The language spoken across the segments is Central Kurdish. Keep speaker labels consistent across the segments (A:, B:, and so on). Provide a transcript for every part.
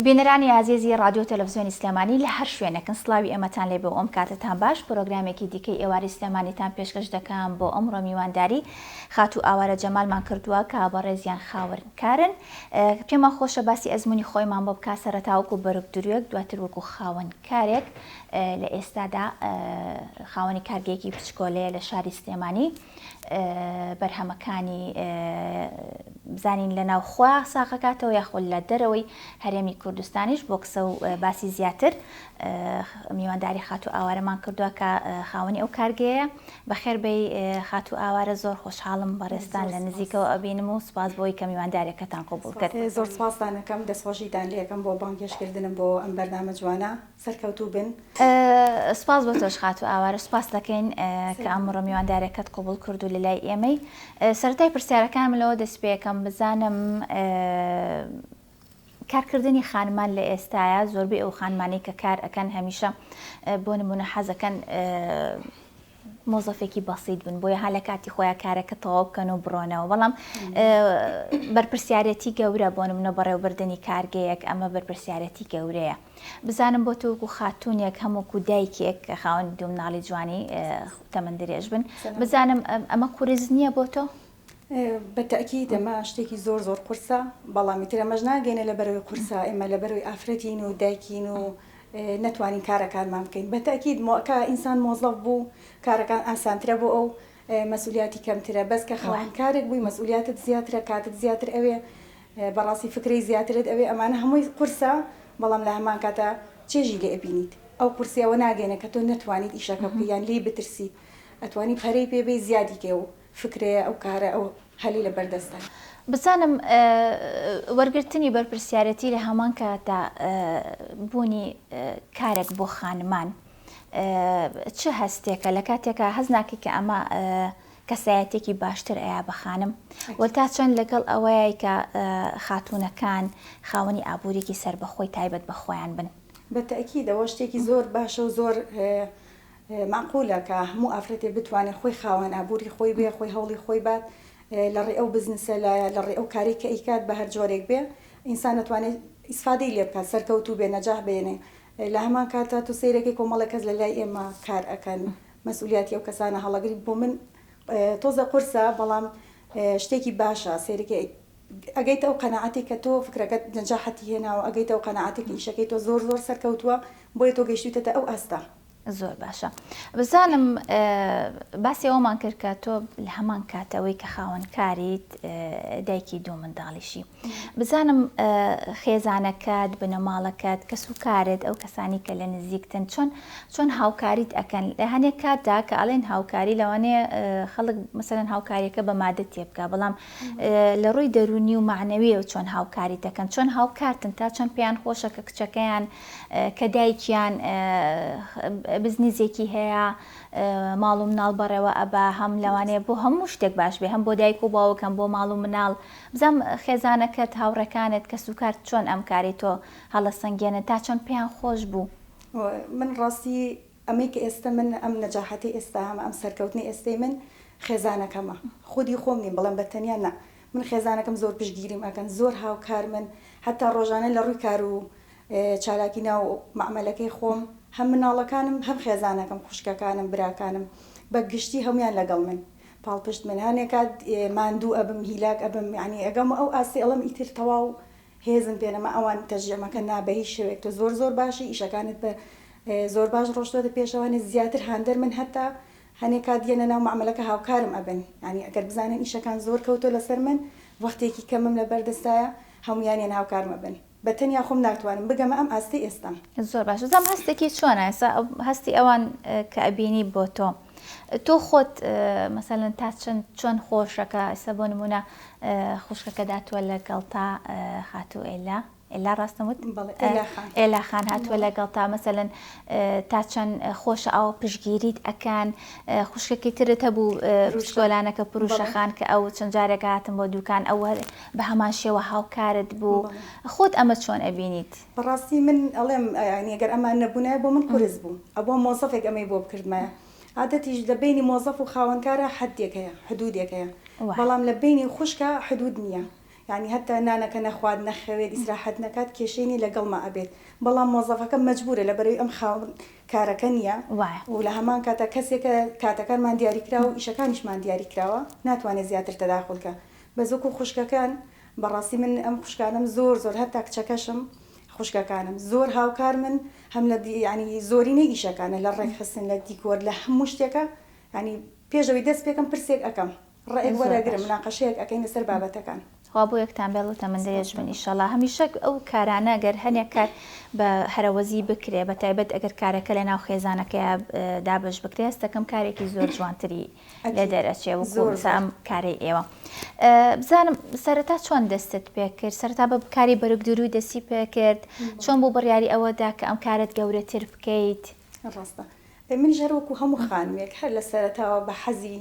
A: بینەرانی ئازیزی ڕادیۆ تەلەفزیۆنی سلێمانی لە هەر شوێنێکن سڵاوی ئێمەتان لێ بێ و ئەم کاتەتان باش پرۆگرامێکی دیکەی ئێوارەی سلێمانیتان پێشکەش دەکەم بۆ ئەمڕۆ میوانداری خاتوو ئاوارە جەمالمان کردووە کە بەڕێزیان خاوەن کارن پێمان خۆشە باسی ئەزموونی خۆیمان بۆ بکا سەرەتا وەکو بەرگ دروێک دواتر وەکو خاوەن کارێک لە ئێستادا خاوەنی کارگەیەکی بچکۆلەیە لە شاری سلێمانی بەرهەمەکانی بزانین لە ناوخۆ ساغەکاتەوە یاخود لە دەرەوەی هەرێمی کوردستانیش بۆ قسە و باسی زیاتر میوانداری خاتوو ئاوارەمان کردووە کە خاوەنی ئەو کارگەیە بەخێر بێی خاتوو ئاوارە زۆر خۆشحاڵم بەڕێزتان لە نزیکەوە ئەبینم و سوپاس بۆی کە میواندارێکەتان قبوڵ کرد.
B: زۆر سوپاستان ئەکەم دەستخۆشیتان لێ ئەکەم بۆ بانگهێشتکردنم بۆ ئەم بەرنامە جوانە سەرکەوتوو بن.
A: سوپاس بۆ تۆش خاتوو ئاوارە سوپاست دەکەین کە ئەمڕۆ میواندارێکەت قبوڵ کرد و لەلای ئێمەی سەرەتای پرسیارەکانم لەوە دەست پێکەم بزانم کارکردنی خانمان لە ئێستایا زۆربەی ئەو خانمانەی کە کار ئەکەن هەمیشە بۆ نمونە حەزەکەن مۆزەفێکی بەسیت بن بۆیە ها لە کاتی خۆیان کارەکە تەواو بکەن و بڕۆنەوە بەڵام بەرپرسیارەتی گەورە بۆ نمونە بەڕێوبردنی کارگەیەک ئەمە بەرپرسیارەتی گەورەیە بزانم بۆ تۆ وەکو خاتونێک هەم وەکو دایکێک کە خاوەن دوو مناڵی جوانی تەمەن درێژ بن بزانم ئەمە قورس نییە بۆ تۆ؟
B: بە تەئکید ئەمە شتێکی زۆر زۆر قورسە بەڵام ئیتر ئەمەش ناگەینە لەبەرئەوەی قورسە ئێمە لەبەرئەوەی ئافرەتین و دایکین و نەتوانین کارەکانمان بکەین بە تەئکید کە ئینسان مۆزەف بوو کارەکان ئاسانترە بۆ ئەو مەسئولیاتی کەمترە بەس کە خاوەن کارێک بووی مەسئولیاتت زیاترە کاتت زیاتر ئەوێ بەڕاستی فکرەی زیاترت ئەوێ ئەمانە هەمووی قورسە بەڵام لە هەمان کاتا چێژی لێ ئەبینیت ئەو قورسی ئەوە ناگەینە کە تۆ نەتوانیت ئیشەکە بکەی یان لێی بترسیت ئەتوانی پەرەی پێ بەی زیادی کەی و فکرەیە ئەو کارە ئەو هەلی لە بەردەستە.
A: بزانم وەرگرتنی بەرپرسیارێتی لە هەمان کاتدا بوونی کارێک بۆ خانمان چ هەستێکە لە کاتێکا هەست ناکەی کە ئەمە کەسایەتێکی باشتر ئەیا بە خانم و تا چەند لەگەڵ ئەوەیە کە خاتوونەکان خاوەنی ئابووریکی سەربەخۆی تایبەت بە خۆیان بن؟
B: بە تەئکید ئەوە شتێکی زۆر باشە و زۆر مەعقولە کە هەموو ئافرەتێ بتوانێ خۆی خاوەن ئابووری خۆی بێ، خۆی هەوڵی خۆی بات لە ڕێی ئەو بزنسە لە لە ڕێی ئەو کارەی کە ئەیکات بە هەر جۆرێک بێ ئینسان ئەتوانێ ئیسفادەی لێ بکات سەرکەوتوو بێ نەجاح بێنێ لە هەمان کاتا تۆ سەیرەکەی کۆمەڵێک کەس لە لای ئێمە کار ئەکەن مەسئولیاتی ئەو کەسانە هەڵەگری بۆ من تۆزە قورسە بەڵام شتێکی باشە سەیرەکەی ئەگەیتە ئەو قەناعەتەی کە تۆ فکرەکەت نەجاحەتی هێناوە ئەگەیتە ئەو قەناعەتەی کە ئیشەکەی تۆ زۆر زۆر سەرکەوتووە بۆیە تۆ گەیشتویتەتە ئەو ئاستە.
A: زۆر باشە بزانم باسی ئەوەمان کرد کە تۆ لە هەمان کاتەوەی کە خاوەن کاریت دایکی دوو منداڵیشی بزانم خێزانەکەت بنەماڵەکەت کەس و کارت ئەو کەسانی کە لە نزیکتن چۆن چۆن هاوکاریت ئەکەن لە هەنێک کاتدا کە ئەڵێن هاوکاری لەوانەیە خەڵک مەسەلەن هاوکاریەکە بە مادە تێبگا بەڵام لە ڕووی دەروونی و مەعنەویەوە چۆن هاوکاریت دەکەن چۆن هاوکارتن تا چەند پێیان خۆشە کە کچەکەیان کە دایکیان بزنیزێکی هەیە ماڵ و مناڵ بەڕێوە ئەبا هەم لەوانەیە بۆ هەموو شتێک باش بێ هەم بۆ دایک و باوک هەم بۆ ماڵ و مناڵ بزانم خێزانەکەت هاوڕێکانت کەسوکارت چۆن ئەم کارەی تۆ هەڵەسەنگێنن تا چەند پێیان خۆش بوو؟
B: من ڕاستی ئەمەی کە ئێستە من ئەم نەجاحەتەی ئێستا هەمە ئەم سەرکەوتنەی ئێستەی من خێزانەکەمە خودی خۆم نیم بڵێم بە تەنیا نا من خێزانەکەم زۆر پشتگیریم ئەکەن زۆر هاوکارمن هەتا ڕۆژانە لە ڕووی کار و چالاکی ناو مەعمەلەکەی خۆم هەم مناڵەکانم هەم خێزانەکەم خوشکەکانم براکانم بە گشتی هەموویان لەگەڵ من پاڵپشت من هەنێ کات ماندوو ئەبم هیلاک ئەبم یانی ئەگەمە ئەو ئاستەی ئەڵێم ئیتر تەواو هێزم پێ نەما ئەوان تەشجیعم ئەکەن نا بە هیچ شێوەیەک تۆ زۆر زۆر باشی ئیشەکانت بە زۆر باش ڕۆشتۆتە پێشەوە زیاتر هاندەر من هەتا هەنێ کات یەنە ناو مەعمەلەکە هاوکارم ئەبن یانی ئەگەر بزانن ئیشەکان زۆر کەوتۆ لەسەر من وەختێکی کەمم لەبەر دەستایە هەموویان یەن هاوکارم ئەبن بە تەنیا خۆم ناتوانم بگەمە ئەم ئاستەی ئێستام.
A: زۆر باشە بزانم هەستێکی چۆنە ئێستا هەستی ئەوان کە ئەبینی بۆ تۆ تۆ خۆت مەسەلەن تا چەند چۆن خۆشە کە ئێستا بۆ نمونە خوشکەکە داتوە لەگەڵتا خاتوو ئێلا ئێلا ڕاستم وت
B: بەڵێ ئێلا خان
A: ئێلا خان هاتووە لەگەڵتا مەسەلەن تا چەند خۆشە ئەوە پشتگیریت ئەکەن خوشکەکەی ترت هەبوو پشکۆلانەکە پروشە خان کە ئەو چەند جارێک هاتم بۆ دوکان ئەو بە هەمان شێوە هاوکارت بوو خۆت ئەمە چۆن ئەبینیت؟
B: بەڕاستی من ئەڵێم یانی ئەگەر ئەمان نەبوونایە بۆ من قورس بوو ئەبووە مۆزەفێک ئەمەی بۆ بکردمایە عادەتیش لە بەینی مۆزەف و خاوەنکارا حەدێک هەیە حدودێک هەیە بەڵام لە بەینی خوشکا حدود نییە. یانی هەتا نانەکە نەخوات نەخەوێت ئیسراحەت نەکات کێشەی نیە لەگەڵما ئەبێت بەڵام مۆزەفەکە مەجبورە لەبەرئەوەی ئەم خاوەن کارەکە نیە
A: وایە.
B: و لە هەمان کاتا کەسێکە کاتەکانمان دیاری کراوە و ئیشەکانیشمان دیاری کراوە ناتوانێت زیاتر تەداخول کە بەس وەکو خوشکەکان بەڕاستی من ئەم خوشکانەم زۆر زۆر هەتا کچەکەشم خوشکەکانم زۆر هاوکارمن هەم لە یانی زۆرینەی ئیشەکانە لە ڕێکخستن لە دیکۆر لە هەموو شتێکە یانی پێش ئەوەی دەست پێکەم پرسێک ئەکەم ڕەئێک
A: زۆر
B: وەرئەگرم
A: باش.
B: مناقەشەیەک ئەکەین لەسەر بابەتەکان.
A: خوا بۆ یەکتان بێڵ و تەمەن درێژ بن ئیشەڵا هەمیشە ئەو کارانە گەر هەنێک کار بە هەرەوەزی بکرێ بە تایبەت ئەگەر کارەکە لە ناو خێزانەکەیا دابەش بکرێ هەستەکەم کارێکی زۆر جوانتری لێ
B: ئەکید
A: دەرئەچێ وەکو
B: زۆر
A: مەسەلا
B: زۆر.
A: ئەم کارەی ئێوە بزانم سەرەتا چۆن دەستت پێکرد سەرەتا بە کاری بەرگ دوروی دەستی پێکرد چۆن بوو بڕیاری ئەوە دا کە ئەم کارەت گەورەتر بکەیت؟
B: ڕاستە منیش هەر وەکو هەموو خانمێک هەر لە سەرەتاوە بە حەزی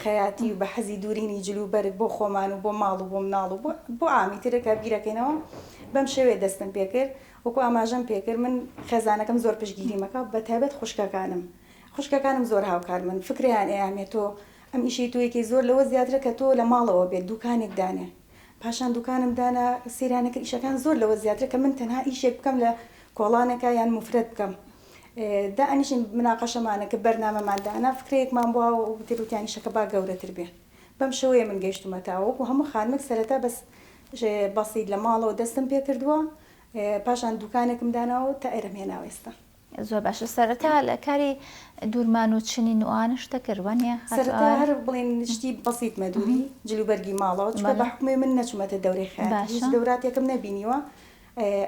B: خەیاتی و بە حەزی دوورینی جل و بەرگ بۆ خۆمان و بۆ ماڵ و بۆ مناڵ و بۆ عامی تر کە بیرەکەینەوە بەم شێوەیە دەستم پێکرد وەکو ئاماژەم پێکرد من خێزانەکەم زۆر پشتگیریم ئەکا بە تایبەت خوشکەکانم خوشکەکانم زۆر هاوکارمن فکرەیان ئەیامێ تۆ ئەم ئیشەی تۆ یەکەی زۆر لەوە زیاترە کە تۆ لە ماڵەوە بێت دوکانێک دانێ پاشان دوکانم دانا سەیرانە کرد ئیشەکان زۆر لەوە زیاترە کە من تەنها ئیشێک بکەم لە کۆڵانێکا یان موفرەت بکەم دائەنیشین مناقەشەمانە کرد بەرنامەمان دانا فکرەیەکمان بوە و تر وتیان ئیشەکە با گەورەتر بێ بەم شێوەیە من گەیشتومەتە وەکو هەموو خانمێک سەرەتا بەس بەسیت لە ماڵەوە دەستم پێکردووە پاشان دوکانێکم داناوە و تا ئێرەم هێناوە ئێستا.
A: زۆر باشە سەرەتا لە کاری دوورمان و چنین و ئەوانەش دەکرد وانیە خاتوو
B: سەرەتا
A: ئاوارە؟
B: هەر بڵێن شتی بەسیتمە دووری جلوبەرگی ماڵەوە چونکە
A: بەڵێ
B: بە حوکمی من نەچوومەتە دەورەی خەیاتی هیچ
A: باشە
B: دەوراتێکم نەبینیوە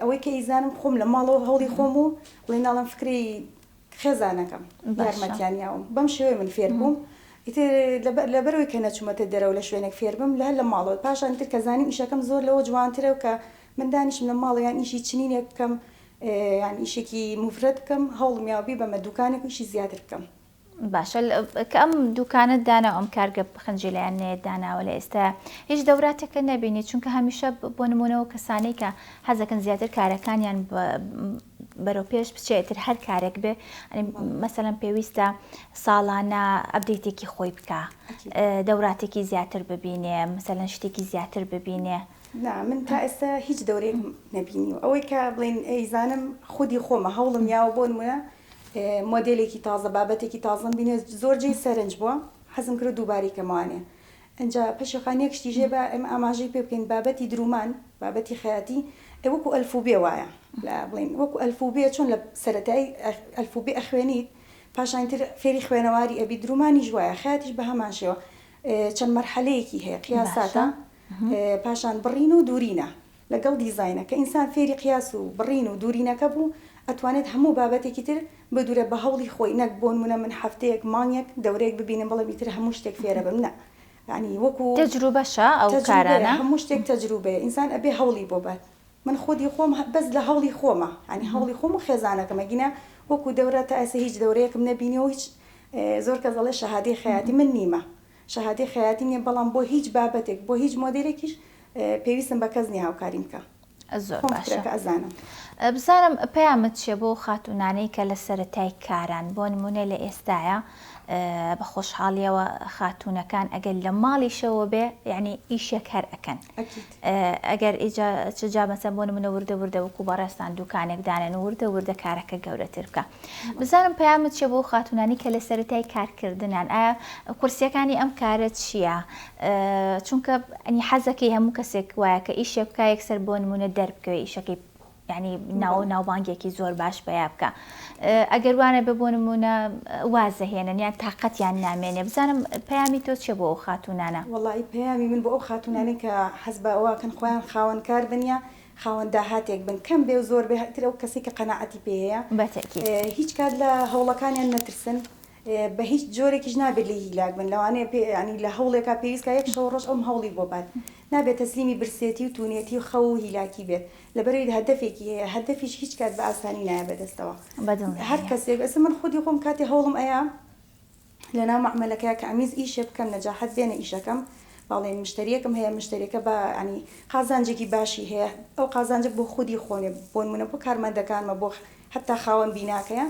B: ئەوەی کە ئیزانم خۆم لە ماڵەوە هەوڵی خۆم و بڵێ ناڵێم فکرەی خێزانەکەم
A: باشە
B: یارمەتیان یاوم بەم شێوەیە من فێر بووم ئیتر لەبەرەوەی کە نەچوومەتە دەرەوە لە شوێنێک فێر بم لە هەر لە ماڵەوە پاشان تر کە زانیم ئیشەکەم زۆر لەوە جوانترە و کە من دانیشم لە ماڵەوە یان ئیشی چنینێک بکەم یان ئیشێکی موفرەت بکەم هەوڵم یاوە بیبەمە دوکانێک و ئیشی زیاتر بکەم.
A: باشە کە ئەم دوکانەت دانا و ئەم کارگە خنجیلەیانەیەت داناوە لە ئێستا هیچ دەوراتێکت نەبینی چونکە هەمیشە بۆ نمونەوە کەسانەی کە حەزەکەن زیاتر کارەکانیان بەرەو پێش بچێت تر هەر کارێک بێ مەسەلەن پێویستە ساڵانە ئەبدەیتێکی خۆی بکە دەوراتێکی زیاتر ببینێ مەسەلەن شتێکی زیاتر ببینێ.
B: نا من تا ئێستا هیچ دەورەیەکم نەبینیوە ئەوەی کە بڵێن ئەیزانم خودی خۆمە هەوڵم یاوە بۆ نمونە مۆدێلێکی تازە بابەتێکی تازەم بینێ زۆر جێی سەرنج بووە حەزم کرد دووبارەی کەمەوانێ ئینجا پەشێخان یەک شتیش هەیە با ئێمە ئاماژەی پێ بکەین بابەتی درومان بابەتی خەیاتی ئێ وەکو ئەلفوبێ وایە لە بڵێین وەکو ئەلفوبێ چۆن لە سەرەتایی ئەلفوبێ ئەخوێنیت پاشان تر فێری خوێنەواری ئەبی درومانیش وایە خەیاتیش بە هەمان شێوە چەند مەرحەلەیەکی هەیە قیاساتە
A: باشە
B: پاشان بڕین و دوورینە لەگەڵ دیزاینە کە ئینسان فێری قیاس و بڕین و دوورینەکە بوو ئەتوانێت هەموو بابەتێکی تر بدورێ بە هەوڵی خۆی نەک بۆنمونە من هەفتەیەک مانگێک دەورەیەک ببینم بڵێم ئیتر هەموو شتێک فێرەبم نا یانی وەکو
A: تەجروبەشە ئەو
B: تەجروبەیە
A: کارانە.
B: هەموو شتێک تەجروبەیە ئینسان ئەبێ هەوڵی بۆ بات من خودی خۆم بەس لە هەوڵی خۆمە یانی هەوڵی خۆم و خێزانەکەم ئەگینا وەکو دەورە تا ئێستا هیچ دەورەیەکم نەبینیوە و هیچ زۆر کەس ئەڵێ شەهادەی خەیاتی من نیمە شەهادەی خەیاتی نیە بەڵام بۆ هیچ بابەتێک بۆ هیچ مۆدێلێکیش پێویستم بە کەس نیە هاوکاریم بکا
A: زۆر
B: خۆم
A: باشە
B: فکرەکە ئەزانم.
A: بزانم پەیامت چیە بۆ ئەو خاتوونانەی کە لە سەرەتای کاران بۆ نموونە لە ئێستایا بە خۆشحاڵیەوە خاتوونەکان ئەگەر لە ماڵیشەوە بێ یعنی ئیشێک هەر ئەکەن
B: ئەکید.
A: ئەگەر ئیجا چ جا مەسەن بۆ نموونە وردە وردە وەکوو بەڕێزتان دووکانێک دانێن و وردە وردە کارەکە گەورەتر بکا بزانم پەیامت چیە بۆ ئەو خاتوونانەی کە لە سەرەتای کارکردنان ئایا قورسیەکانی ئەم کارە چیە چونکە ئەنی حەزەکەی هەموو کەسێک وایە کە ئیشێک بکا یەکسەر بۆ نمونە دەربکەوێ ئیشەکەی یعنی ناو ناوبانگێکی زۆر باش پەیا بکە ئەگەر وانە بە بۆ نمونە وازەهێنن یان تاقەتیان نامێنێ بزانم پەیامی تۆ چیە بۆ ئەو خاتوونانە؟
B: وەڵایی پەیامی من بۆ ئەو خاتوونانەی کە حەز بە ئەوە کەن خۆیان خاوەن کار بن یا خاوەن داهاتێک بن کەم بێ و زۆر بێ ئیتر ئەو کەسەی کە قەناعەتی پێ هەیە
A: بە تەئکید.
B: هیچ کات لە هەوڵەکانیان نەترسن بە هیچ جۆرێکیش نابێت لێی هیلاک بن لەوانەیە پێ یانی لە هەوڵێکا پێویست کا یەک شەو ڕۆژ ئەم هەوڵی بۆ بات نابێت تەسلیمی برسێتی و تونێتی و خەو و هیلاکی بێت لەبەرئەوەی هەدەفێکی هەیە هەدەفیش هیچ کات بە ئاسانی نایە بەدەستەوە هەر
A: بەدڵنیاییەوە.
B: کەسێک ئێستا من خودی خۆم کاتێ هەوڵم ئەیا لەناو مەعمەلەکەیا کە ئەمیز ئیشێ بکەم نەجاحەت بێنە ئیشەکەم باڵێن مشتەریەکم هەیە مشتەریەکە بە ینی قازانجێکی باشی هەیە ئەو قازانجە بۆ خودی خۆێ بۆنمونە بۆ کارمەندەکانمە بۆ هەتا خاوەن بیناکەیە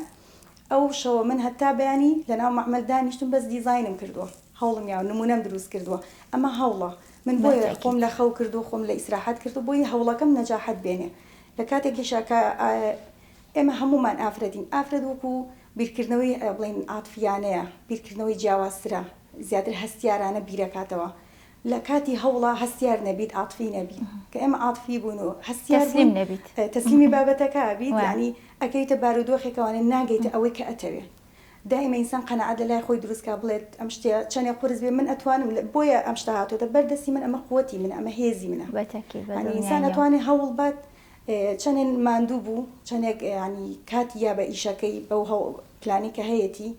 B: ئەو شەوە من هەتا بەیانی لەناو مەعمەل دانیشتوم بەس دیزاینم کردووە هەوڵم یاوە نمونەم دروست کردووە ئەمە هەوڵە. من بۆیە خۆم لە خەو کرد و خۆم لە ئیسراحەت کرد و بۆی هەوڵەکەم نەجاحەت بێنێ لە کاتێکیشا کە ئێمە هەموومان ئافرەتین ئافرەت وەکو بیرکردنەوەی بڵێین عاتفیانەیە بیرکردنەوەی جیاوازترە زیاتر هەستیارانە بیرەکاتەوە لە کاتی هەوڵا هەستیار نەبیت عاتفی نەبی کە ئێمە عاتفی بوون و هەستیار
A: تەسلیم نەبیت
B: تەسلیمی بابەتەکە بیت یانی ئەکەویتە بارودۆخێکەوانێ ناگەیتە ئەوەی کە ئەتەوێ دائیمە ئینسان قەناعەت لە لای خۆی دروست کا بڵێت ئەم شتە چەنێ قورس بێ من ئەتوانم بۆیە ئەم شتە هاتۆتە بەر دەستی من ئەمە قوەتی منە ئەمە هێزی منە
A: بەتەکید
B: یانی ئینسان
A: بەدڵنیاییەوە.
B: ئەتوانێ هەوڵ بات چەنێ ماندوو بوو چەنێک یانی کاتی یا بە ئیشەکەی بەو هەو پلانەی کە هەیەتی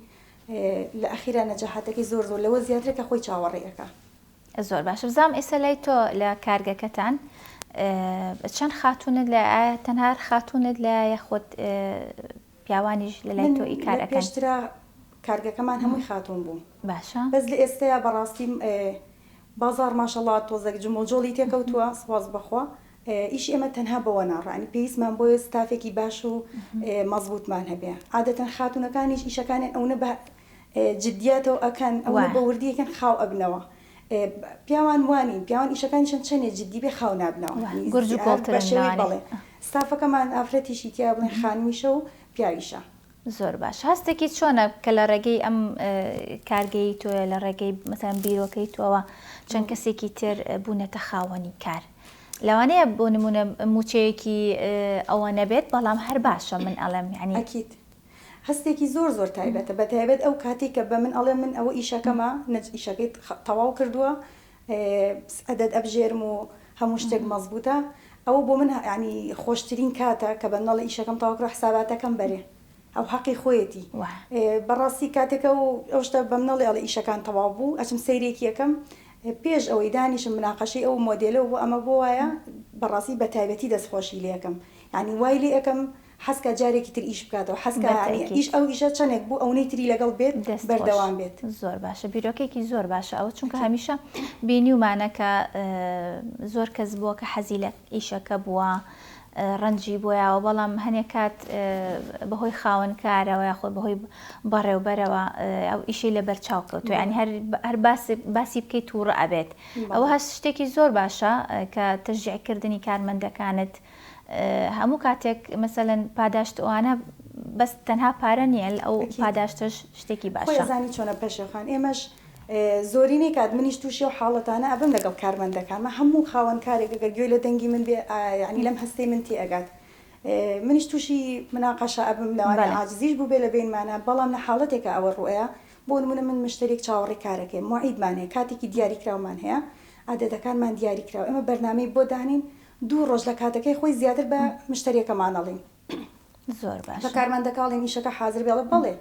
B: لە ئەخیرا نەجاحەتەکەی زۆر زۆر لەوە زیاترە کە خۆی چاوەڕێی ئەکا.
A: زۆر باشە بزانم ئێستا لای تۆ لە کارگەکەتان چەند خاتوونت لە ئایا تەنها هەر خاتوونت لایە یاخود پیاوانیش لە لای
B: من
A: تۆ ئی کار
B: لە
A: ئەکەن؟
B: پێشترا کارگەکەمان هەمووی خاتوون بوو
A: باشە.
B: بەس لە ئێستەیا بەڕاستی بازاڕ ماشەڵا تۆزێک جموجۆڵی تێکەوتووە سوپاس بەخوا ئیشی ئێمە تەنها بەوە ناڕوا یانی پێویستمان بۆیە ستافێکی باش و مەزبوتمان هەبێ عادەتەن خاتوونەکانیش ئیشەکانیان ئەونە بە جدیاتەوە ئەکەن ئەونە بە وردی ئەکەن خاو ئەبنەوە پیاوان وانین پیاوان ئیشەکانیشان چەنێ جدی بێ خاو نابنەوە
A: گورج و کۆڵترن
B: بە شێوەی بەڵێ ستافەکەمان ئافرەتیشی تیا بڵێن خانمیشە و پیاویشە.
A: زۆر باش هەستێکی چۆنە کە لە ڕێگەی ئەم کارگەی تۆیە لە ڕێگەی مەسەلەن بیرۆکەی تۆوە چەند کەسێکی تر بوونەتە خاوەنی کار لەوانەیە بۆ نمونە موچەیەکی ئەوە نەبێت بەڵام هەر باشە من ئەڵێم یعنی
B: ئەکید هەستێکی زۆر زۆر تایبەتە بە تایبەت ئەو کاتێک کە بە من ئەڵێ من ئەوە ئیشەکەمە نەج ئیشەکەی تەواو کردووە عەدەد ئەبژێرم و هەموو شتێک مەزبوتە ئەوە بۆ من یانی خۆشترین کاتە کە بە منەڵێ ئیشەکەم تەواو کردوە حساباتەکەم بەرێ ئەو حەقی خۆیەتی بەڕاستی کاتێک ئەو ئەو شتە بە منەڵێ ئەڵێ ئیشەکان تەواو بوو ئەچم سەیرێکی ئەکەم پێش ئەوەی دانیشم مناقەشەی ئەو مۆدێلە و ئەمە بۆ وایە بەڕاستی بە تایبەتی دەستخۆشی لێ ئەکەم یانی وای لێ ئەکەم حەزکا جارێکی تر ئیش بکاتەوە حەزکا یانی
A: بەتەئکید.
B: ئیش ئەو ئیشە چەنێک بوو ئەونەی تری لەگەڵ بێت
A: دەست خۆش.
B: بەردەوام بێت.
A: زۆر باشە بیرۆکەیەکی زۆر باشە ئەوە چونکە
B: ئەکید.
A: هەمیشە بینیومانە کە زۆر کەس بووە کە حەزی لە ئیشەکە بووە ڕەنجی بۆ یاوە بەڵام هەنێک کات بەهۆی خاوەن کارەوە یاخود بەهۆی بەڕێوبەرەوە ئەو ئیشەی لەبەر چاو کەوتووە یانی هەر هەر باسی باسی بکەیت تووڕە ئەبێت ئەوە
B: بەڵێ.
A: هەست شتێکی زۆر باشە کە تەشجیع کردنی کارمەندەکانت هەموو کاتێک مەسەلەن پاداشت ئەوانە بەس تەنها پارە نییە ئەو
B: ئەکید.
A: پاداشتەش شتێکی
B: خۆی
A: باشە.
B: ئەزانی چۆنە پەشێو خان ئێمەش زۆرینەی کات منیش توشی ئەو حاڵەتانە ئەبم لەگەڵ کارمەندەکانما هەموو خاوەن کارێک ئەگەر گوێی لە دەنگی من بێ یانی لەم هەستەی من تێ ئەگات منیش توشی مناقەشە ئەبم لەوانەیە
A: بەڵێ.
B: عاجزیش بووبێ لە بەینمانا بەڵام لە حاڵەتێکا ئەوە ڕوئەیا بۆ نمونە من مشتەریەک چاوەڕێی کارەکەیە مواعیدمان هەیە کاتێکی دیاریکراومان هەیە عەدەدەکانمان دیاریکراوە ئێمە بەرنامەی بۆ دانین دوو ڕۆژ لە کاتەکەی خۆی زیاتر بە مشتەریەکەمان ئەڵێین.
A: زۆر
B: بە
A: باشە.
B: کارمەندەکە ئەڵێین ئیشەکە حازر بێ ئەڵێ بەڵێ.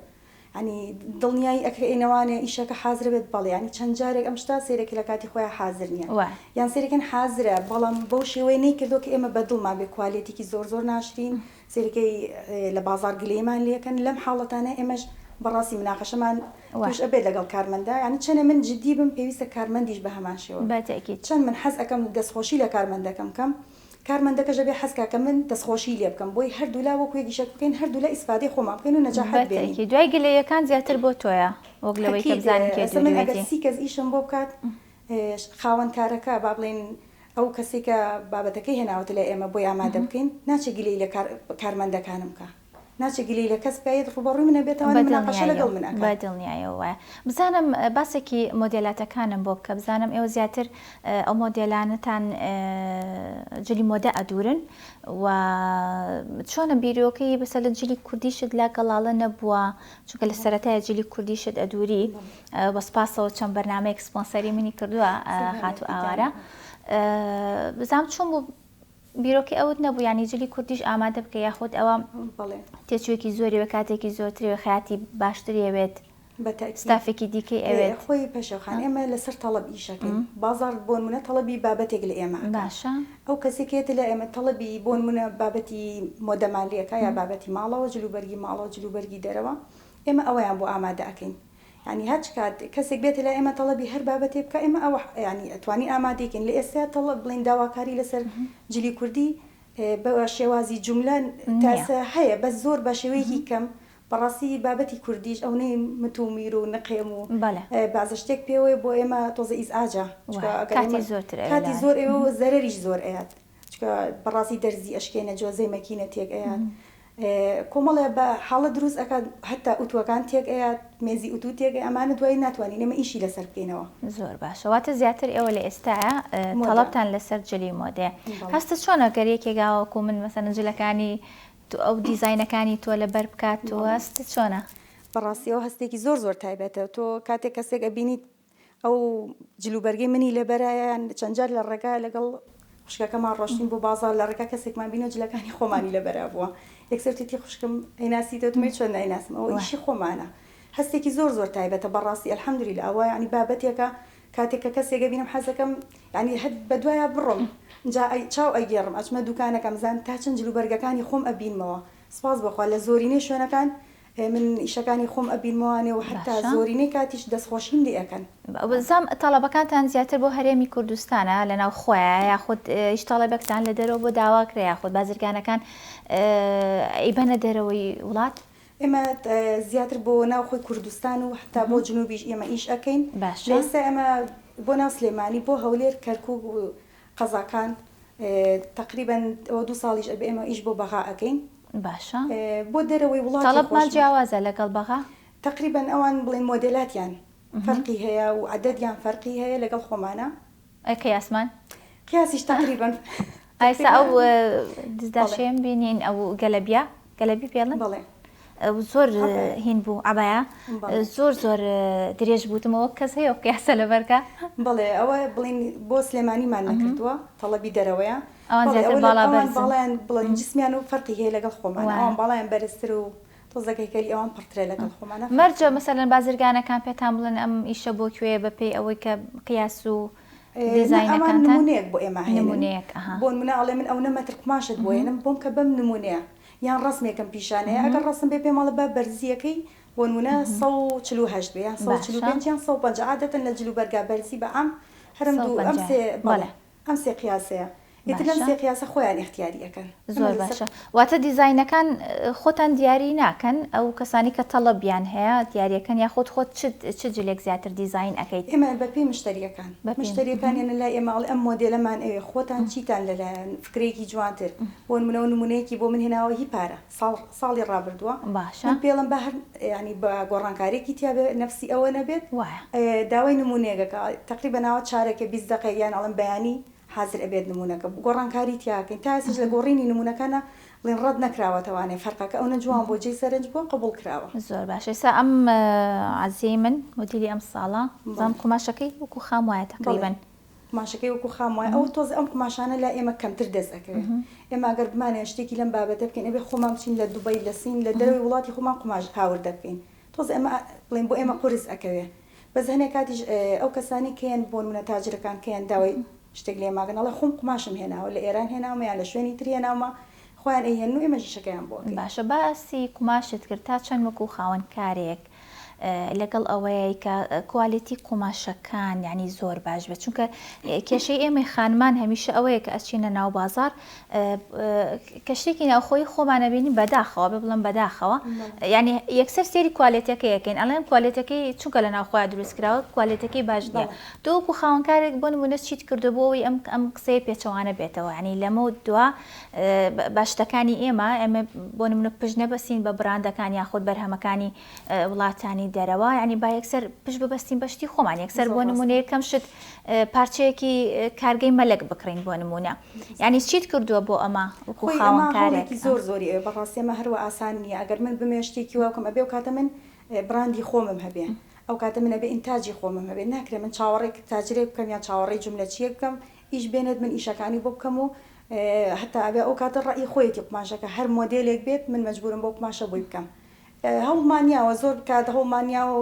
B: یانی دڵنیایی ئەکرێینەوانێ ئیشەکە حازر بێت بەڵێ. یانی چەند جارێک ئەم شتە سەیرەکەی لە کاتی خۆیا حازر نییە.
A: وایە.
B: یان سەیرەکەن حازرە بەڵام بەو شێوەیە نەیکردووە کە ئێمە بە دڵمان بێ کوالێتیکی زۆر زۆر ناشرین سەیرەکەی لە بازاڕ گلەییمان لێکەن لەم حاڵەتانە ئێمەش بەڕاستی مناقەشەمان توش ئەبێت لەگەڵ کارمەندا یانی چەنێ من جدی بم پێویستە کارمەندیش بە هەمان شێوە بێت چەند من حەز ئەکەم دەستخۆشی لە کارمەندەکەم بکەم کارمەندەکەش ئەبێ حەز کا کە من دەستخۆشی لێ بکەم بۆی هەردوولا وەکو یەک ئیشەک بکەین هەردوولا ئیسفادەی خۆمان بکەین و نەجاحەت بێنین.
A: بەتەئکید دوای گلەییەکان زیاتر بۆ تۆیە وەک لەوەی کە
B: ئەکید
A: بزانین کێ
B: ئێستا من ئەگەر
A: دووریوێتی.
B: سی کەس ئیشم بۆ بکات خاوەن کارەکە با بڵێین ئەو کەسەی کە بابەتەکەی هێناوەتە لای ئێمە بۆی ئامادە بکەین ناچێ گلەیی لە کارمەندەکانم بکا ناچێ گلەیی لە کەس بکا یەت ڕووبەڕووی من ئەبێتەوە مناقەشە لەگەڵ من ئەکا.
A: بە دڵنیایەوە وایە. بزانم باسێکی مۆدێلاتەکانم بۆ بکە بزانم ئێوە زیاتر ئەو مۆدێلانەتان جلی مۆدە ئەدوورن و چۆنە بیرۆکەی بەسەلەن جلی کوردیشت لا گەڵاڵە نەبووە چونکە لە سەرەتای جلی کوردیشت ئەدووری بە سپاسەوە چەند بەرنامەیەک سپۆنسەری منی کردووە خاتوو ئاوارە بزانم چۆن بوو بیرۆکەی ئەوت نەبوو یانی جلی کوردیش ئامادە بکە یاخود ئەوە تێچوویەکی زۆری وێ کاتێکی زۆرتری وێ خەیاتی باشتری ئەوێت ستافێکی دیکەی ئەوێت.
B: خۆی پەشێو خان ئێمە لەسەر تەڵەب ئیشەکەین بازاڕ بۆنمونە تەڵەبی بابەتێک لە ئێمە ئەکا
A: باشە.
B: ئەو کەسێک کە یەتە لای ئێمە تەڵەبی بۆنمونە بابەتی مۆدەمان لێ ئەکا یا بابەتی ماڵەوە جلوبەرگی ماڵەوە جلوبەرگی دەرەوە ئێمە ئەوەیان بۆ ئامادە ئەکەین یانی هەرچ کات کەسێک بێتە لای ئێمە تەڵەبی هەر بابەتێ بکا ئێمە ئەوە یانی ئەتوانین ئامادەی کەین لە ئێستا تەڵەب بڵێین داواکاری لەسەر جلی کوردی بە شێوازی جوملە تا
A: نییە.
B: ئێستا هەیە بەس زۆر بە شێوەیەکی کەم. بەڕاستی بابەتی کوردیش ئەونەی مت و میر و نقێم و بەعزە شتێک پێوەیە بۆ ئێمە تۆزە ئیزعاجە چونکە ئەگەر ئێمە کاتی زۆر ئەوێ و زەرەریش زۆر ئەیات چونکە بەڕاستی دەرزی ئەشکێنێ جۆزەی مەکینە تێک ئەیات کۆمەڵێ بە حاڵەت دروست ئەکات هەتا ئوتوەکان تێک ئەیات مێزی ئوتو تێک ئەیات ئەمانە دوایی ناتوانین ئێمە ئیشی لەسەر بکەینەوە.
A: زۆر باشە واتە زیاتر ئێوە لە ئێستایا تەڵەبتان لەسەر جلی مۆدەیە هەستت چۆنە گەر یەکێک ئاوا وەکو من مەسەلەن جلەکانی تۆ ئەو دیزاینەکانی تۆ لەبەر بکات و هەستت چۆنە؟
B: بەڕاستی ئەوە هەستێکی زۆر زۆر تایبەتە تۆ کاتێک کەسێک ئەبینیت ئەو جلوبەرگەی منی لەبەرە یان چەند جار لە ڕێگا لەگەڵ خوشکەکەمان ڕۆشتین بۆ بازاڕ لە ڕێگا کەسێکمان بینەوە جلەکانی خۆمانی لەبەرا بووە یەکسەر وتیتی خوشکم ئەیناسیتەوە وتم ئەی چۆن نایناسم ئەوە ئیشی خۆمانە هەستێکی زۆر زۆر تایبەتە بەڕاستی الحمدللە ئەوە یانی بابەتێکە کاتێک کە کەسێک ئەبینم حەزەکەم یانی هەر بەدوایا بڕۆم جا ئەی چاو ئەگێڕم ئەچمە دوکانەکەم زانم تا چەند جلوبەرگەکانی خۆم ئەبینمەوە سپاس بۆ خوا لە زۆرینەی شوێنەکان من ئیشەکانی خۆم ئەبینمەوانێ و حەتا
A: باشە.
B: زۆرینەی کاتیش دەستخۆشیم لێ ئەکەن.
A: زام تەڵەبەکانتان زیاتر بۆ هەرێمی کوردستانە لە ناو خۆیە یاخود هیچ تەڵەبێکتان لە دەرەوە بۆ داوا کرێ یاخود بازرگانەکان ئەیبەنە دەرەوەی وڵات؟
B: ئێمە زیاتر بۆ ناو خۆی کوردستان و حەتا بۆ جنوبیش ئێمە ئیش ئەکەین. لە
A: باشە.
B: ئێستا ئێمە بۆ ناو سلێمانی بۆ هەولێر کەرکوک و قەزاکان تەقریبەن ئەوە دوو ساڵیش ئەبێ ئێمە ئیش بۆ بەغا ئەکەین.
A: باشە.
B: بۆ دەرەوەی وڵاتی
A: تەڵەبمان
B: خۆشمان.
A: جیاوازە لەگەڵ بەغا؟
B: تەقریبەن ئەوان بڵێین مۆدێلاتیان فەرقی هەیە و عەدەدیان فەرقی هەیە لەگەڵ خۆمانا.
A: ئەی قیاسمان؟
B: قیاسیش تەقریبەن
A: ئایسا ئەو
B: بەڵێ.
A: دزداشەیەم بینین ئەو گەلەبیە گەلەبی پێڵن؟
B: بەڵێ.
A: زۆر
B: عەبایە.
A: هین بوو عەبایە
B: بەڵێ.
A: زۆر زۆر درێژ بووتمەوە کەس هەیە ئەو قیاسە لەبەرکا؟
B: بەڵێ ئەوە بڵێین بۆ سلێمانیمان نەکردووە تەڵەبی دەرەوەیە.
A: ئەوان
B: بەڵێ
A: زیاتر
B: ئەوە لە
A: باڵا
B: ئەوان
A: بەرزن.
B: باڵایان بڵێن جسمیان و فەرقی هەیە لەگەڵ خۆمان
A: وایە.
B: ئەوان باڵایان بەرزتر و تۆزێک هەیکەلی ئەوان پڕترە لەگەڵ خۆمانا فەرقی
A: مەرجە
B: هەیە.
A: مەسەلەن بازرگانەکان پێتان بڵێن ئەم ئیشە بۆ کوێیە بەپێی ئەوەی کە قیاس و
B: نا ئەوان
A: دیزاینەکانتان؟
B: نمونەیەک بۆ ئێمە ئەهێنن
A: نمونەیەک ئەها.
B: بۆ نمونە ئەڵێ من ئەونە مەتر قوماشت بۆ ئەهێنم بۆم کە بەم نمونەیە یان ڕەسمێکم پیشانەیە ئەگەر ڕەسم بێ پێم ئەڵێ با بەرزییەکەی بۆ نمونە 148 بێ یان
A: باشە.
B: 145 یان 150 عادەتەن لە جلوبەرگا بەرزی بە عام هەر ئەم دوو ئەم
A: 150
B: سێ بەڵێ
A: بەڵێ.
B: ئەم سێ قیاسەیە ئیتر لەم
A: باشە.
B: سێ قیاسە خۆیان ئیختیاری ئەکەن ئەمە
A: زۆر
B: لەسەر
A: باشە واتە دیزاینەکان خۆتان دیاری ناکەن ئەو کەسانی کە تەڵەبیان هەیە دیاریەکەن یاخود خۆت چ چ جلێک زیاتر دیزاین ئەکەیت؟
B: ئێمە بە پێی مشتەریەکان
A: بە پێی
B: مشتەریەکان یەنە لای ئێمە ئەڵێ ئەم مۆدێلەمان ئەوێ خۆتان چیتان لەلایە فکرەیەکی جوانتر بۆ نمونە و نمونەیەکی بۆ من هێناوە هی پارە ساڵ ساڵی ڕابردووە
A: باشە.
B: من پێڵم با هەر یانی بە گۆڕانکاریەکی تیا بێ نەفسی ئەوە نەبێت
A: وایە.
B: داوای نمونەیەک ئەکا تەقریبەن ئاوا چارەکێ 20 دەقەیەک یان ئەڵێم بەیانی حازر ئەبێت نمونەکە گۆڕانکاری تیا ئەکەین تا ئێستاش لە گۆڕینی نمونەکانا بڵێن ڕەت نەکراوەتەوانێ فەرقەکە ئەونە جوان بووە جێی سەرنج بووە قبوڵ کراوە.
A: زۆر باشە ئێستا ئەم عەزیەی من مۆدیلی ئەم ساڵە بەڵام
B: بەڵێ.
A: قوماشەکەی وەکو خام وایە
B: بەڵێ
A: تەقریبەن.
B: قوماشەکەی وەکو خام وایە ئەوە تۆزێ ئەم قوماشانە لای ئێمە کەمتر دەست ئەکەوێ ئێمە ئەگەر بمانەوێ شتێکی لەم بابەتە بکەین ئەبێ خۆمان بچین لە دوبەی لە سین لە دەرەوەی وڵاتی خۆمان قوماش هاوردە بکەین تۆزێ ئەمە بڵێین بۆ ئێمە قورس ئەکەوێ بەس هەنێ کاتیش ئەو کەسانەی کەیەن بۆ نمونە تاجرەکان کەیەن داوای شتێک لێ ماگەن ئەڵێ خۆم قوماشم هێناوە لە ئێران هێناومە یان لە شوێنی تر هێناومە خۆیان ئەیهێنن و ئێمەش ئیشەکەیان بۆ ئەکەین.
A: باشە باسی قوماشت کرد تا چەند وەکو خاوەن کارێک لەگەڵ ئەوەیە کە کوالێتی قوماشەکان یعنی زۆر باش بێت چونکە کێشەی ئێمەی خانمان هەمیشە ئەوەیە کە ئەچینە ناو بازار کە شتێکی ناوخۆی خۆمان ئەبینین بەداخەوە بێ بڵێم بەداخەوە یعنی یەکسەر سێری کوالێتەکەی ئەکەین ئەڵێن کوالێتەکەی چونکە لە ناوخۆیان دروست کراوە کوالێتەکەی باش نییە تۆ وەکو خاوەنکارێک بۆ نمونە چیت کردو بۆ ئەوەی ئەم ئەم قسەیە پێچەوانە بێتەوە یعنی لەمە دوا بە شتەکانی ئێمە ئێمە بۆ نمونە پشت نەبەستین بە براندەکان یاخود بەرهەمەکانی وڵاتانی دەرەوە یعنی با یەکسەر پشت ببەستین بە شتی خۆمان یەکسەر بۆ نمونە یەکەم شت پارچەیەکی کارگەی مەلەک بکڕین بۆ نمونە یعنی چیت کردووە بۆ ئەمە وەکو
B: خۆی ئەمە
A: خاوەنکارێک؟
B: هەوڵێکی زۆر زۆری ئەوێ بەڕاستی ئەمە هەروا ئاسان نییە ئەگەر من بمەوێ شتێکی وا بکەم ئەبێ ئەو کاتە من براندی خۆمم هەبێ ئەو کاتە من ئەبێ ئینتاجی خۆمم هەبێ ناکرێ من چاوەڕێی تاجرێک بکەم یان چاوەڕێی جوملەچییەک بکەم ئیش بێنێت من ئیشەکانی بۆ بکەم و هەتا ئەبێ ئەو کاتە ڕەئی خۆیەتی قوماشەکە هەر مۆدێلێک بێت من مەجبورم بەو قوماشە بۆی بکەم هەوڵمان یاوە زۆر بکات هەوڵمان یاوە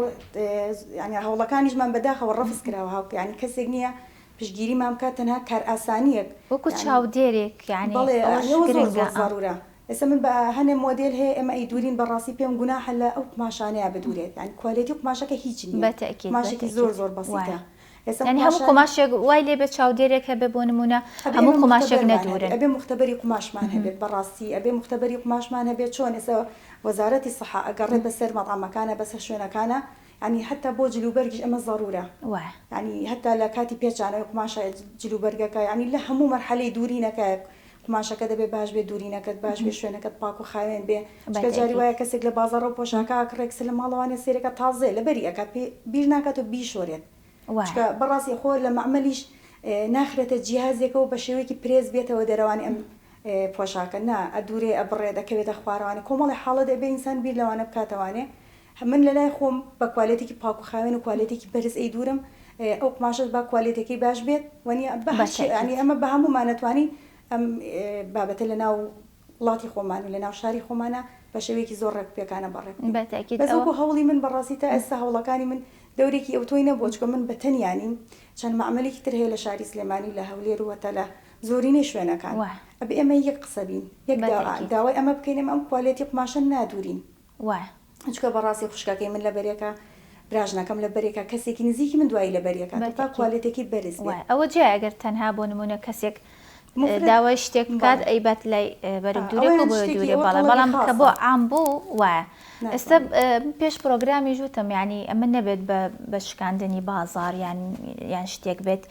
B: یعنی هەوڵەکانیشمان بەداخەوە ڕەفز کراوە هاو یعنی کەسێک نییە پشتگیریمان بکات تەنها کارئاسانییەک
A: وەکو
B: یعنی
A: چاودێرێک یعنی
B: بەڵێ
A: ئەوەش
B: یعنی ئەوە زۆر
A: گرنگە
B: زۆر زەرورە ئێستا من بە هەنێ مۆدێل هەیە ئێمە ئەیدورین بەڕاستی پێم گوناحە لە ئەو قوماشانەیا بدورێت یعنی کوالێتی قوماشەکە هیچ نییە
A: بەتەئکید
B: قوماشێکی زۆر
A: بەتەئکید
B: زۆر بەسیتە
A: وایە.
B: ئێستا
A: یانی هەموو
B: قوماشە
A: قوماشێک وای لێ بێت چاودێرێک هەبێ بۆ نموونە
B: ئەبێ
A: هەموو
B: ئێمە
A: قوماشێک
B: موختەبەرمان هەبێ
A: نەدوورن.
B: ئەبێ موختەبەری قوماشمان هەبێت بەڕاستی ئەبێ موختەبەری قوماشمان هەبێت چۆن ئێستا وەزارەتی سەحە ئەگەڕێ بەسەر مەتعەمەکانە بەسەر شوێنەکانە یانی هەتا بۆ جلوبەرگیش ئەمە زەرورە
A: وایە.
B: یانی هەتا لە کاتی پێچانەوەی قوماشە جلوبەرگەکە یانی لە هەموو مەرحەلەی دوورینەکە قوماشەکە دەبێ باش بێ دوورینەکەت باش بێ شوێنەکەت پاک و خاوێن بێ چونکە جاری
A: بەتەئکید.
B: وایە کەسێک لە بازاڕەوە پۆشاکە ئەکڕێ کەسێ لە ماڵەوانێ سەیرەکا تازەیە لەبەری ئەکات پێ بیر ناکاتەوە بیشۆرێت
A: وایە.
B: چونکە بەڕاستی خۆ لە مەعمەلیش ناخرێتە جیهازێکەوە بە شێوەیەکی پرێس بێتەوە دەرەوانی ئەم پۆشاکە نا ئەدورێ ئەبڕێت ئەکەوێتە خوارەوانێ کۆمەڵێ حاڵەت ئەبێ ئینسان بیر لەوانە بکاتەوانێ من لەلای خۆم بە کوالێتێکی پاک و خاوێن و کوالێتێکی بەرز ئەیدورم ئەو قوماشەش با کوالێتەکەی باش بێت وەنیە بە هەر شێ
A: بەتەئکید.
B: یانی ئەمە بە هەموومان ئەتوانین ئەم بابەتە لە ناو وڵاتی خۆمان و لە ناو شاری خۆمانا بە شێوەیەکی زۆر ڕێک و پێکانە بەڕێ بکەین
A: بەتەئکید
B: بەس
A: ئەوە.
B: وەکو هەوڵی من بەڕاستی تا ئێستا هەوڵەکانی من دەورێکی ئەوتۆی نەبووە چونکە من بە تەنیا نیم چەند مەعمەلێکی تر هەیە لە شاری سلێمانی و لە هەولێر و هەتا لە زۆرینەی شوێنەکان
A: وایە.
B: ئەبێ ئێمە یەک قسە بین یەک داوا
A: بەتەئکید.
B: داوای ئەمە بکەین ئێمە ئەم کوالێتی قوماشە نادورین.
A: وایە.
B: چونکە بەڕاستی خوشکەکەی من لەبەرێکە براژنەکەم لەبەرێکە کەسێکی نزیکی من دوایی لەبەریەکە با
A: بەتەئکید.
B: کوالێتێکی بەرز بێت.
A: وایە ئەوە جیایە گەر تەنها بۆ نموونە کەسێک
B: مفرەد
A: داوای شتێک بکات
B: بەڵێ.
A: ئەیبات لای بەرگ دوورێک و
B: ئەوەیان
A: بۆیە
B: شتێکی
A: دوورێ
B: ئەوە
A: بەڵێ
B: تەڵەبی
A: بەڵام کە بۆ
B: خاسە.
A: عام بوو وایە ئێستا
B: ناتوانێت.
A: پێش پرۆگرامیش وتم یانی ئەمە نەبێت بە بە شکاندنی بازاڕ یان یان شتێک بێت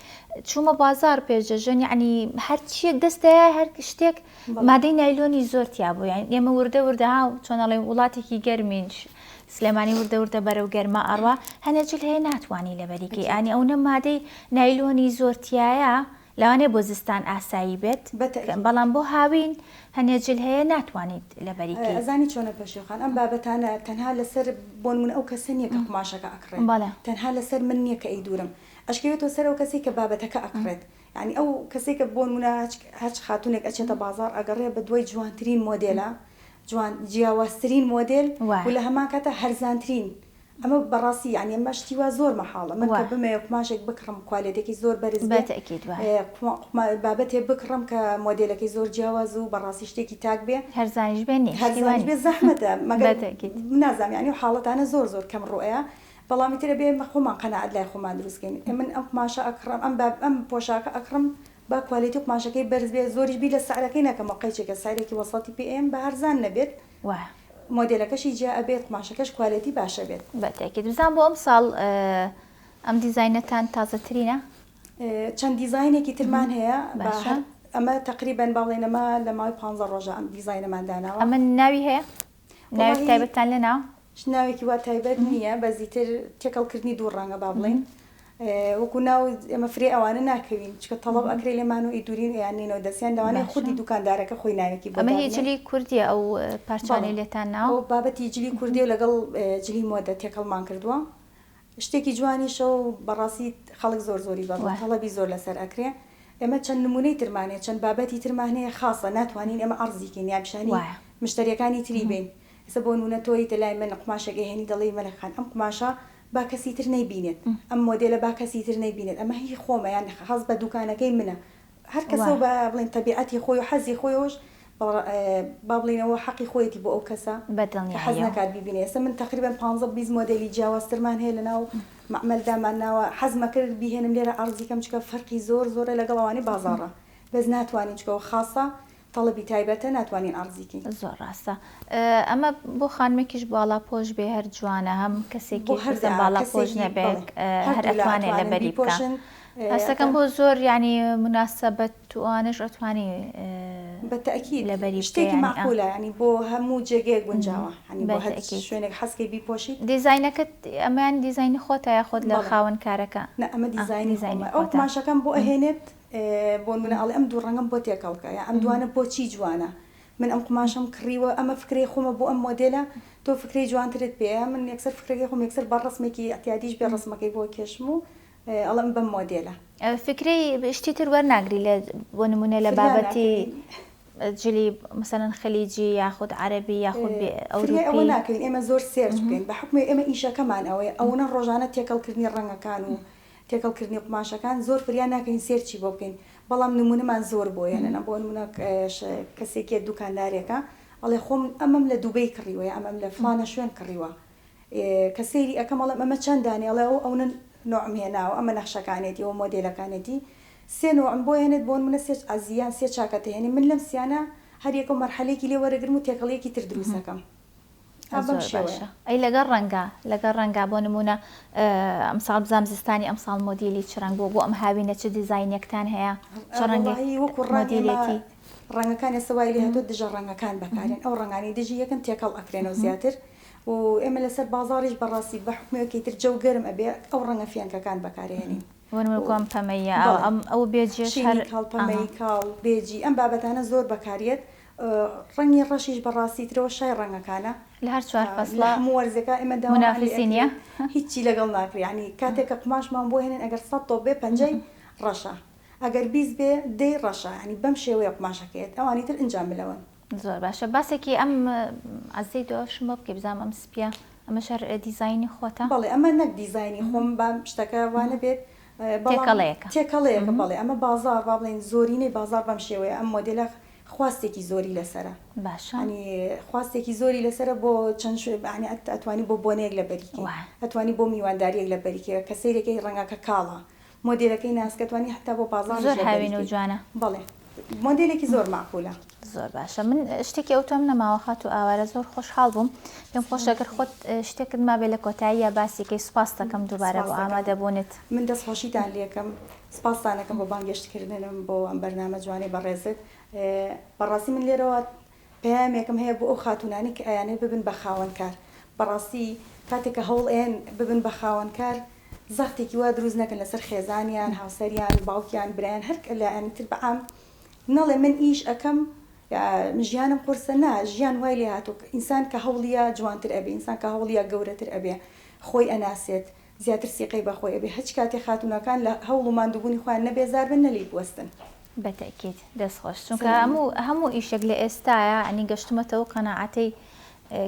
A: چوومە بازاڕ پێش جەژن یانی هەرچیەک دەستەیە هەر شتێک
B: بەڵێ.
A: مادەی نایلۆنی زۆر تیا بوو یانی ئێمە وردە وردە ها چۆن ئەڵێن وڵاتێکی گەرمین سلێمانی وردە وردە بەرەو گەرما ئەڕوا هەنێ جل هەیە ناتوانی لەبەری کەی
B: ئەکید.
A: ئانی ئەونە مادەی نایلۆنی زۆر تیایە لەوانەیە بۆ زستان ئاسایی بێت
B: بەتەئکید.
A: بەڵام بۆ هاوین هەنێ جل هەیە ناتوانیت لەبەری کەی.
B: ئەزانی چۆنە پەشێو خان ئەم بابەتانە تەنها لەسەر بۆنمونە ئەو کەسە نیە کە قوماشەکە ئەکڕێت
A: بەڵێ.
B: تەنها لەسەر من نیە کە ئەیدورم ئەشکەوێتەوە سەر ئەو کەسەی کە بابەتەکە ئەکڕێت یانی ئەو کەسەی کە بۆنمونە هەرچ خاتونێک ئەچێتە بازاڕ ئەگەڕێ بە دوای جوانترین مۆدێلە جوان جیاوازترین مۆدێل و لە هەمان کاتا هەرزانترین ئەمە بەڕاستی یانی ئەمە شتی وا زۆر مەحاڵە من کە بمەوێ قوماشێک بکڕم کوالێتێکی زۆر بەرز بێ بابەتێ بکڕم کە مۆدێلەکەی زۆر جیاواز و بەڕاستی شتێکی تاک بێ
A: هەرزانیش بێ نیە شتی وا
B: هەرزانیش
A: نیە
B: بێ زەحمەتە مەگەر
A: بەتەئکید.
B: نازانم یانی ئەو حاڵەتانە زۆر زۆر کەم ڕوئەیا بەڵام ئیتر ئەبێ ئێمە خۆمان قەناعەت لای خۆمان دروست کەین ئێ من ئەم قوماشە ئەکڕم ئەم باب ئەم پۆشاکە ئەکڕم با کوالێتی قوماشەکەی بەرز بێ زۆریش بیر لە سعرەکەی نەکەمەوە قەیچێکە سعرێکی وەسەتی پێ ئەیەم با هەرزان نەبێت
A: وایە.
B: مۆدێلەکەشی جیا ئەبێت قوماشەکەش کوالێتی باش ئەبێت.
A: بە تەئکید بزانم بۆ ئەمساڵ ئەم دیزاینەتان تازەترینە؟
B: چەند دیزاینێکی ترمان هەیە بە
A: باشە.
B: هەر ئەمە تەقریبەن با بڵێین ئەمە لە ماوەی پانزە ڕۆژە ئەم دیزاینەمان داناوە.
A: ئەمە ناوی هەیە؟ ناوێکی
B: وەڵاهی
A: تایبەتتان لێ ناوە؟
B: ناوێکی وا تایبەت نییە بەس ئیتر تێکەڵکردنی دوو ڕەنگە با بڵێین وەکو ناو ئێمە فرێ ئەوانە ناکەوین چونکە تەڵەب ئەکرێ لێمان و ئیدورین ئەیان نینەوە دەستیان لەوانەیە
A: باشە
B: خودی دوکاندارەکە خۆی ناوێکی بۆ
A: ئەمە هی
B: دابنێ
A: جلی کوردیە ئەو
B: بەڵێ
A: پارچانەی لێتان ناوە؟
B: ئەو بابەتی جلی کوردیە و لەگەڵ جلی مۆدە تێکەڵمان کردووە شتێکی جوانیشە و بەڕاستی خەڵک زۆر زۆری بەدڵە
A: وایە.
B: تەڵەبی زۆر لەسەر ئەکرێ ئێمە چەند نمونەی ترمان هەیە چەند بابەتی ترمان هەیە خاسە ناتوانین ئێمە عەرزی کەین یا پیشانی
A: وایە.
B: مشتەریەکانی تری بەین ئێستا بۆ نمونە تۆ یەیتە لای من قوماشێک ئەهێنی دەڵێی مەلەک خان ئەم قوماشە با کەسی تر نەیبینێت ئەم مۆدێلە با کەسی تر نەیبینێت ئەمە هی خۆمە یان حەز بە دوکانەکەی منە هەر کەسەو
A: وایە.
B: بە بڵێین تەبیعەتی خۆی و حەزی خۆیەوەش با بڵێین ئەوە حەقی خۆیەتی بۆ ئەو کەسە
A: بە
B: کە حەز
A: دڵنیاییەوە.
B: نەکات بیبینێ ئێستا من تەقریبەن پانزە 20 مۆدێلی جیاوازترمان هەیە لەناو مەعمەل دامان ناوە حەزمەکرد بیهێنم لێرە عەرزی کەم چونکە فەرقی زۆر زۆرە لەگەڵ ئەوانەی بازاڕە بەس ناتوانین چونکە ئەوە خاسە تەڵەبی تایبەتە ناتوانین عەرزی کەین.
A: زۆر ڕاستە ئەمە بۆ خانمێکیش باڵاپۆش بێ هەر جوانە هەم
B: بۆ
A: کەسێکیش
B: هەر
A: بزن باڵاپۆش
B: کەسێکی
A: نەبێت
B: بەڵێ
A: هەر
B: هەردوولا
A: ئەتوانێ
B: ئەتوانن
A: لەبەری بکا
B: بیپۆشن
A: هەستەکەم
B: ئەتە
A: بۆ زۆر یانی موناسەبەت و ئەوانەش ئەتوانی
B: بە تەئکید
A: لەبەری بکەی
B: شتێکی
A: یانی ئا
B: مەعقولە یانی بۆ هەموو جێگەیەک گونجاوە یانی بۆ
A: بە
B: هەر
A: تەئکید.
B: شوێنێک حەزکەی بیپۆشیت.
A: دیزاینەکەت ئەمەیان دیزاینی خۆتە یاخود لە
B: بەڵێ
A: خاوەن کارەکە؟
B: نا ئەمە
A: ئا
B: دیزاینی
A: دیزاینی
B: خۆمە ئەو
A: خۆتە.
B: قوماشەکەم بۆ ئەهێنێت بۆ نمونە ئەڵێ ئەم دوو ڕەنگەم بۆ تێکەڵ کە یا ئەم دوانە بۆچی جوانە من ئەم قوماشەم کڕیوە ئەمە فکرەی خۆمە بۆ ئەم مۆدێلە تۆ فکرەی جوانترت پێیە من یەکسەر فکرەکەی خۆم یەکسەر بە ڕەسمێکی ئیعتیادیش بێ ڕەسمەکەی بۆ کێشم و ئەڵێم بەم مۆدێلە.
A: فکرەی شتی تر وەرناگری لە بۆ نمونە لە
B: فریا
A: بابەتی
B: ناکەوین.
A: جلی مەسەلەن خلیجی یاخود عەرەبی یاخود
B: فریای ئەوە
A: ئەوروپی؟
B: ناکەوین ئێمە زۆر سێرچ بکەین بە حوکمی ئێمە ئیشەکەمان ئەوەیە ئەونە ڕۆژانە تێکەڵکردنی ڕەنگەکان و تێکەڵ کردنی قوماشەکان زۆر فریا ناکەین سێرچی بۆ بکەین بەڵام نمونەمان زۆر بۆ یەنن بۆ نمونە کەسێکیە دوکاندارێکە ئەڵێ خۆم ئەمەم لە دوبەی کڕیوە یا ئەمەم لە فڵانە شوێن کڕیوە کە سەیری ئەکەم ئەڵێم ئەمە چەند دانێ ئەڵێ ئەو ئەونە نوعم هێناوە ئەمە نەخشەکانێتی ئەوە مۆدێلەکانێتی سێ نوعم بۆ هێنێت بۆ نمونە سێ عەزی یان سێ چاکەتە هێنێ من لەم سیانە هەر یەکەو مەرحەلەیەکی لێ وەرەگرم و تێکەڵیەکی تر دروست ئەکەم ئا بەم
A: زۆر
B: شێوەیە.
A: باشە ئەی لەگەڵ ڕەنگا لەگەڵ ڕەنگا بۆ نمونە ئەمساڵ بزانم زستانی ئەمساڵ مۆدیلی چ ڕەنگ بووە بۆ ئەم هاوینە چ دیزاینێکتان هەیە چ ڕەنگێک
B: وەڵاهی وەکو ڕەنگ ئێمە
A: مۆدیلێتی؟
B: ڕەنگەکان ئێستا وای لێ هاتووە دژە ڕەنگەکان بەکارێن ئەو ڕەنگانەی دژی یەکن تێکەڵ ئەکرێنەوە زیاتر و ئێمە لەسەر بازاڕیش بەڕاستی بە حوکمی ئەوەی کە ئیتر جەو گەرم ئەبێ ئەو ڕەنگە فێنکەکان بەکارئەهێنین
A: بۆ نمونە
B: و
A: وەکو ئەم پەمەییە
B: بەڵێ
A: ئەم ئەو بێجیەش هەر
B: شینی کاڵ
A: ئەها.
B: پەمەیی کاڵ بێجی ئەم بابەتانە زۆر بەکاریەت ڕەنگی ڕەشیش بەڕاستی ترەوە شای ڕەنگەکانە
A: لە هەر چوار
B: لە
A: فەسڵا
B: هەموو وەرزێکا ئێمە داوامان لێ
A: مونافسی
B: ئەکرێ
A: نیە.
B: هیچی لەگەڵ ناکرێ یانی کاتێک کە قوماشمان بۆ هێنن ئەگەر سەت تۆپ بێ پەنجای ڕەشە ئەگەر 20 بێ دەی ڕەشە یانی بەم شێوەیە قوماشەکەیەت ئەوانی تر ئینجا ملەوەن.
A: زۆر باشە باسێکی ئەم عەزەی دۆشم بۆ بکەی بزانم ئەم سپیە ئەمەش هەر دیزاینی خۆتە؟
B: بەڵێ ئەمە نەک دیزاینی خۆم با شتەکە وا نەبێت بەڵام
A: تێکەڵەیەکە.
B: تێکەڵەیەکە بەڵێ ئەمە بازاڕ با بڵێین زۆرینەی بازاڕ بەم شێوەیە ئەم مۆدێلە خواستێکی زۆری لەسەرە
A: باشە.
B: یانی خواستێکی زۆری لەسەرە بۆ چەند شوێ یانی ئەتوانی بۆ بۆنەیەک لەبەری کەی
A: وایە.
B: ئەتوانی بۆ میوانداریەک لەبەری کەی کە سەیرەکەی ڕەنگەکە کاڵە مۆدێلەکەی ناسکە توانی هەتا بۆ بازاڕیش
A: زۆر
B: لەبەری
A: هاوینە و
B: کەی
A: جوانە.
B: بەڵێ مۆدێلێکی زۆر مەعقولە.
A: زۆر باشە من شتێکی ئەوتۆم نەماوە خاتوو ئاوارە زۆر خۆشحاڵ بووم پێم خۆشە گەر خۆت شتێکت مابێ لە کۆتاییە باسی کەی سوپاست دەکەم دووبارە
B: سپاس
A: بۆ
B: دەکەم
A: ئامادەبوونت.
B: من دەست خۆشیتان لێکەم سپاستان ئەکەم بۆ بانگێشت کردنم بۆ ئەم بەرنامە جوانەی بەڕێزت بەڕاستی من لێرەوە پەیامێکم هەیە بۆ ئەو خاتوونانەی کە ئەیانەوێت ببن بە خاوەن کار بەڕاستی کاتێک کە هەوڵ ئەیەن ببن بە خاوەن کار زەختێکی وا دروست نەکەن لەسەر خێزانیان هاوسەریان باوکیان برایان هەر لایەنی تر بە عام نەڵێ من ئیش ئەکەم یا ژیانم قورسە نا ژیان وای لێ هاتووە ئینسان کە هەوڵیا جوانتر ئەبێ ئینسان کە هەوڵیا گەورەتر ئەبێ خۆی ئەناسێت زیاتر سیقەی بە خۆی ئەبێ هەچ کاتێ خاتوونەکان لە هەوڵ و ماندووبوونی خۆیان نە بێزار بن نە لێی بوەستن.
A: بە تەئکید دەست خۆش چونکە هەموو هەموو ئیشێک لە ئێستایا یانی گەشتومەتە ئەو قەناعەتەی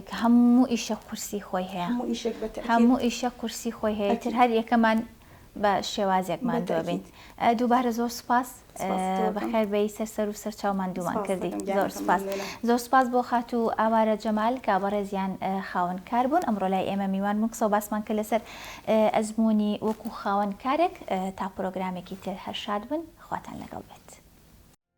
A: کە هەموو ئیشێک قورسی خۆی هەیە
B: هەموو ئیشێک بە تەئکید
A: هەموو ئیشێک قورسی خۆی هەیە ئیتر
B: ئەکید
A: هەر یەکەمان بە شێوازێک
B: بە
A: ماندوو ئەبین
B: تەئکید.
A: دووبارە زۆر سوپاس
B: سپاست تۆ ئەکەم.
A: بەخێر بێی سەر سەر و سەر چاو ماندوومان
B: سپاست
A: کردی
B: دەکەم
A: زۆر
B: گیانەکەم
A: سوپاس
B: مەمنونم.
A: زۆر سوپاس بۆ خاتوو ئاوارە جەمال کە بەڕێزیان خاوەن کار بوون ئەمڕۆ لای ئێمە میوان بوون قسە و باسمان کرد لەسەر ئەزموونی وەکوو خاوەن کارێک تا پرۆگرامێکی تر هەر شاد بن خواتان لەگەڵ بێت.